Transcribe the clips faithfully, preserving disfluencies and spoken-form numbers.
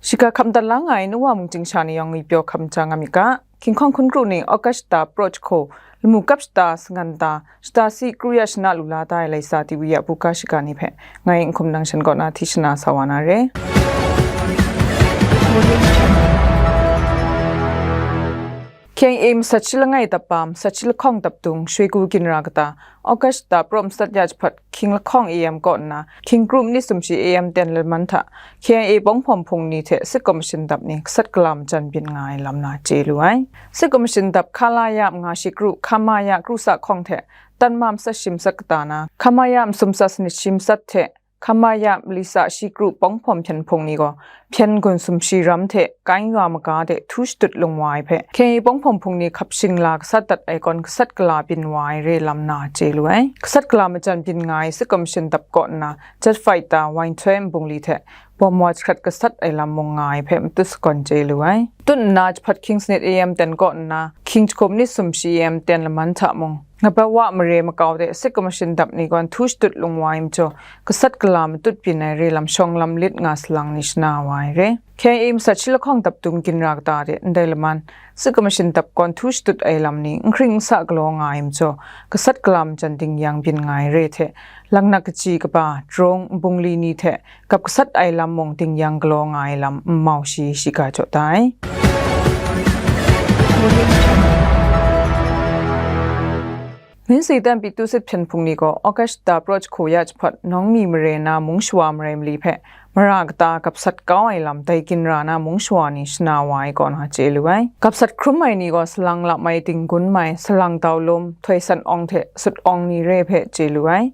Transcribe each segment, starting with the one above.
Shiga hkam dat la nga ai nu wa mungchying sha ni yawng ngwi pyaw hkam ja nga myit ga, King Kong hkun kru ni August shata praw jahku, lamu kap shata sangan ta, shata si kru ya shana lu la da ai Laisa T V a buga shiga ni hpe, ngai Nhkum Nang Shan kaw na hti shana sa wa na re. K I A masat shi langai dap ba, masat shi lahkawng dap dung, Shwe Gu ginra kata, August shata praw masat ya jahpawt, Hkying lahkawng A M kaw nna, Hkying Group ni sumshi A M ten laman hta, K I A bawng hpawm hpung ni hte Sit Kaw Mashin Dap ni gasat gala majan byin nga ai lam na chye lu ai. Sit Kaw Mashin Dap Khalaya manga shi kru, Khamaya kru sa hkawng hte, tanma masat shi masat kata na, Khamaya masum sa sanit shi masat hte, Khamaya mali sa shi kru bawng hpawm hpyen hpung ni gaw, hpyen gun sumshi ram hte, Kaing wa maga de htu shadut lung wa ai hpe, K I A bawng hpawm hpung ni hkap shingla gasat dat ai kawn gasat gala byin wa ai re lam na chye lu ai. Gasat gala majan byin nga ai Sit Kaw Mashin Dap kaw nna, jet fighter, wine toy nbungli hte, bawm wa jahkrat gasat ai lam mung nga ai hpe matut sagawn chye lu ai. Tut nna jahpawt Hkying sanit A M ten kaw nna, Hkying jahkum ni sumshi A M ten laman hta mung, Ngabawa mare makau de Sit Kaw Mashin Dap ni gawn htu shadut lung wa ai majaw, gasat gala matut byin ai re lam shawng lam lit nga salang ni shana wa ai re. K I A masat shi lahkawng dap dung ginra kata de ndai laman, Sit Kaw Mashin Dap gawn htu shadut ai lam ni n hkring n sa galaw nga ai majaw, gasat gala majan dingyang byin nga ai re hte, laknak kaji kaba, drone, nbungli ni hte, gap gasat ai lam mung dingyang galaw nga ai lam n mau shi shiga jaw da ai. Minsi Tanpi Tusit hpyen hpung ni gaw August shata praw jahku ya jahpawt, nawng mi mare na mung shawa marai mali hpe mara kata gap sat kau ai lam dai ginra na mung shawa ni shana wa ai kaw na chye lu ai. Gap sat hkrum ai ni gaw salang lam ai dinggun mai, salang dau lum, htoi san awng hte sut awng ni re hpe chye lu ai.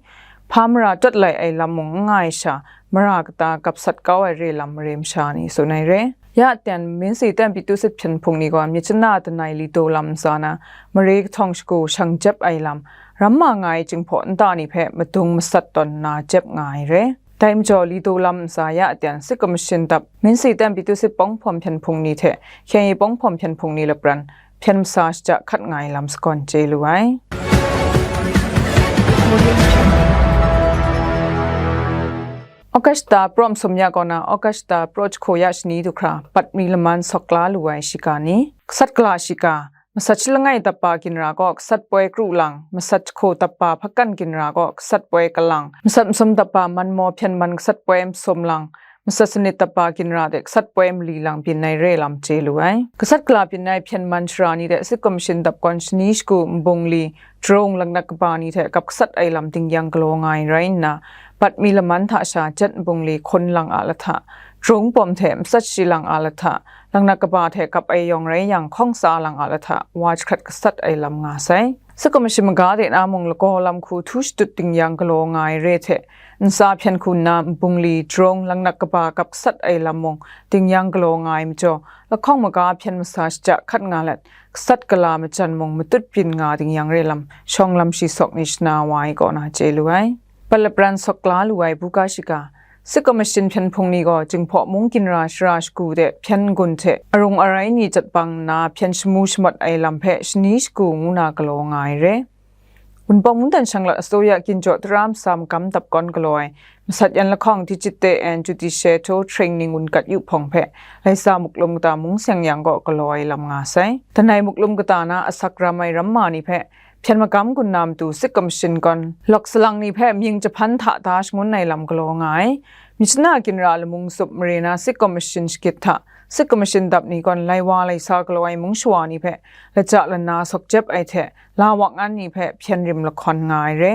Hpa mara tawt lai ai lam mung n nga ai sha, mara kata gap sat kau ai re lam mare masha ni tsun ai re. Ya ten, Minsi Tanpi Tusit hpyen hpung ni gaw myit chana danai li daw lam ntsa na, mare kahtawng shagu shang jep ai lam, ram ma nga ai Jinghpaw nta ni hpe madung masat tawn nna jep nga ai re. Dai majaw, li daw lam ntsa ya ten, Sit Kaw Mashin Dap, Minsi Tanpi Tusit bawng hpawm hpyen hpung ni hte K I A bawng hpawm hpyen hpung ni lapran, hpyen masa shaja hkat nga ai lam sagawn chye lu ai. August shata praw masum ya kaw na, August shata praw jahku ya shani du hkra, Patmi laman sawk la lu ai shiga ni, gasat gala shiga, masat shi langai dap ba ginra gaw gasat poi kru lang, masat jahku dap ba hpakan ginra gaw gasat poi kalang, masat masum dap ba manmaw hpyen man gasat poi masum lang, masat sanit dap ba ginra de gasat poi mali lang byin ai re lam chye lu ai. Gasat gala byin ai hpyen man shara ni de Sit Kaw Mashin Dap gawn shani shagu nbungli, drone, laknak kaba ni hte gap gasat ai lam dingyang galaw nga ai rai nna, Patmi laman hta sha jet nbungli hkun lang a lahta, drone bawm hte masat shi lang a lahta, laknak kaba hte gap ai yawng rai yang hkawng tsa lang a lahta, wa jahkrat gasat ai lam nga sai. Sit Kaw Mashin maga de na mung lagaw lam hku htu shadut dingyang galaw nga ai re hte, ntsa hpyen hku nna nbungli, drone, laknak kaba gap gasat ai lam mung dingyang galaw nga ai majaw, lahkawng maga hpyen masa shaja hkat nga let, gasat gala majan mung matut byin nga dingyang re lam, shawng lam shi sawk ni shana wa ai kaw na chye lu ai. Palapran sawk la lu ai buga shiga, Sit Kaw Mashin hpyen hpung ni gaw Jinghpaw mung ginra shara shagu de hpyen n-gun hte arung arai ni jat bang nna hpyen shamu shamawt ai lam hpe shani shagu ngu na galaw nga ai re. Wunpawng mungdan shanglawt asuya ginjaw tara masa magam dap kawn galaw ai, masat yan lahkawng Tijit Te En Jutishe Hto Training Wunkat Yu Hpawng hpe, Laisa Muklum kata mung seng yang gaw galaw ai lam nga sai. Danai Muklum kata na asak ram ai ramma ni hpe, hpyen magam gun na matu Sit Kaw Mashin gawn, lawk salang ni hpe mying jahpan hta da shangun ai lam galaw nga ai. Myit chana ginra lamu tsup mare na Sit Kaw Mashin shakit hta, Sit Kaw Mashin Dap ni gawn lai wa lai sa galaw ai mung shawa ni hpe, laja lana sawk jep ai hte, la wak ngan ni hpe hpyen rim lahkawn nga ai re.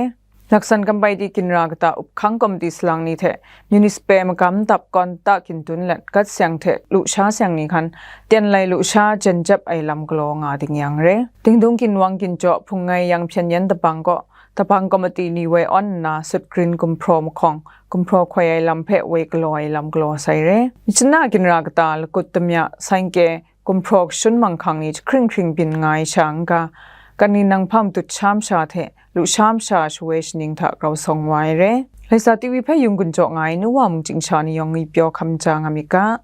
Laksan Gampai di ginra kata up hkang komiti salang ni hte, Municipal magam dap kawn ta kin dun let, gat seng hte lusha seng ni hkan, ten lai lusha jen jep ai lam galaw nga dingyang re. Dingdung ginwang ginjaw hpung ngai yang hpyen yan dabang gaw, dabang komiti ni woi awn nna, sut grin gumhpraw mahkawng, gumhpraw hkoi ai lam hpe woi galaw ai lam galaw sai re. Myit chana ginra kata, lakut damya, saingkye, gumhpraw kashun manghkang ni jahkring hkring byin nga ai sha n-ga, kan ni nang hpa matut sha masha hte, lusha masha shawoi shaning hta grau sawng wa ai re. Laisa T V hpe yung gun jaw nga ai nu wa mungchying sha ni yawng ngwi pyaw hkam ja nga myit ga.